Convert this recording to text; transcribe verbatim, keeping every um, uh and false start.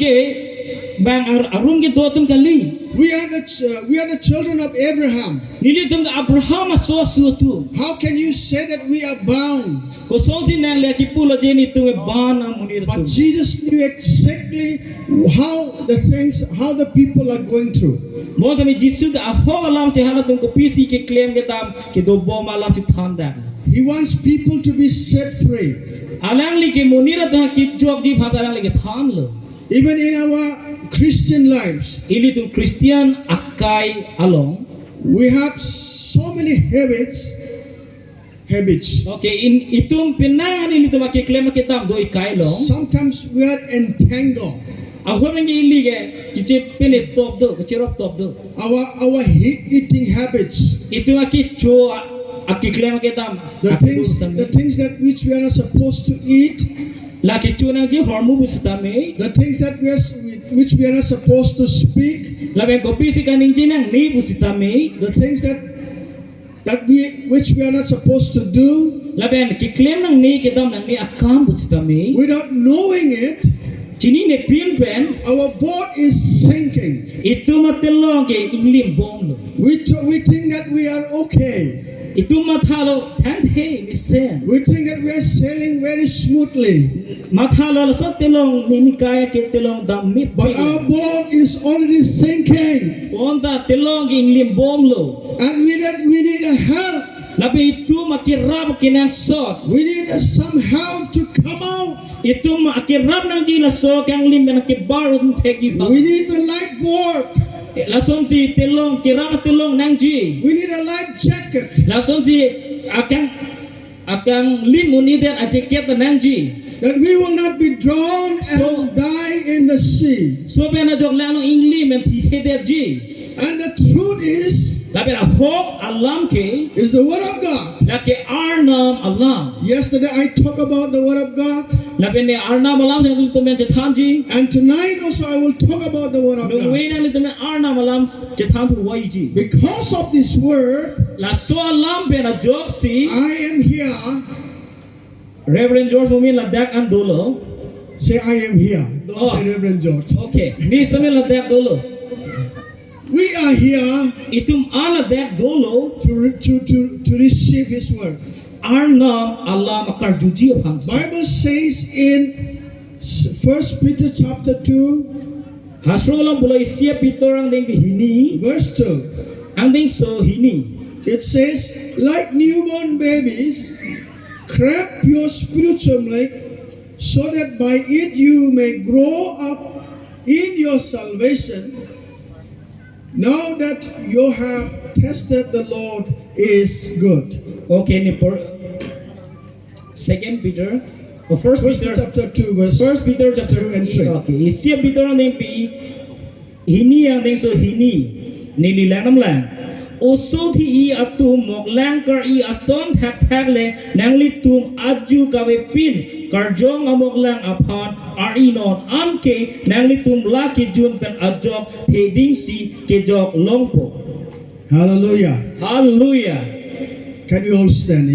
ke bang ar-, arum kedo atum kali. We are the ch-, uh, we are the children of Abraham. Nelitum ke Abraham aso asu atum. How can you say that we are bound? Kosonsi nangli kepulo je nelitum ke bound amonit atum? But Jesus knew exactly how the things, how the people are going through. Mo sami Jisu ke ahok alamsi halatum kopisi keklem kedam kedobom alamsi thandam. He wants people to be set free. Alangli ke monit atum kejokji aphan alangli kethanlo. Even in our Christian lives, ilitum Christian akai along, we have so many habits, habits. Okay, in itum penang an ilitum akeklem akedam do akai along. Sometimes we are entangled. Ahormu ke ili ke kechepene top do, kecherop top do. Our, our he-, eating habits. Itum akecho a-, akeklem akedam. The things, the things that which we are not supposed to eat. La kecho nangji ahormu pusitame. The things that we are, which we are not supposed to speak. Lapen kopisi kaningje nangne pusitame. The things that, that we, which we are not supposed to do. Lapen keklem nangne kedam nangne akam pusitame. Without knowing it, chinine pin pen, our boat is sinking. Itum atelong ke inglimbomlo. We th-, we think that we are okay. Itum mathalo thanthe mesen. We think that we are sailing very smoothly. Mathalo laso telong neli kai ke telong dam mit. But our boat is already sinking. Bonta telong ke inglimbomlo. And we need, we need a help. Lapen itum akerap kenangsot. We need some help to come out. Itum akerap nangji laso kanglim pen kebar un thekji aphan. We need a lifeboat. Lasonsi telong, kerap telong nangji. We need a life jacket. Lasonsi akang, akanglim un-edet ajacket nangji. That we will not be drowned and die in the sea. Laso pen ajok lang inglimen thithedetji. And the truth is, lapen ahok alam ke, is the word of God. Lake Arnam alam. Yesterday I talk about the word of God. Lapen ne Arnam alam nangtum pen chethanji. And tonight also I will talk about the word of God. Nungve nanglitum pen Arnam alam chethan thurvoiji. Because of this word, laso alam pen ajoksi, I am here. Reverend George Mumin ladak an dolo. Say, "I am here." Don't say, "Reverend George." Okay. Neli sitame ladak dolo. We are here. Itum an ladak dolo. To re-, to, to, to receive his word. Arnam alam akarjuji aphan. Bible says in s-, First Peter chapter two, Hastro along pulo isi a-Peter angdengpi hini, verse two. Angdengso hini. It says, "Like newborn babies, cramp your spiritual milk, so that by it you may grow up in your salvation, now that you have tested the Lord is good." Okay, ni por Second Peter, oh, First First Peter, chapter two, verse First Peter chapter two and three. Okay, isi a-Peter angdengpi hini angdengso hini, neli langdamlang. Oso thi-i atum moklang kar-i ason thakthak le nanglitum aju kavepin karjong amoklang aphan ar-i non, anke nanglitum la kejun pen ajok thedingsi kejok longpo. Hallelujah. Hallelujah. Can we all stand?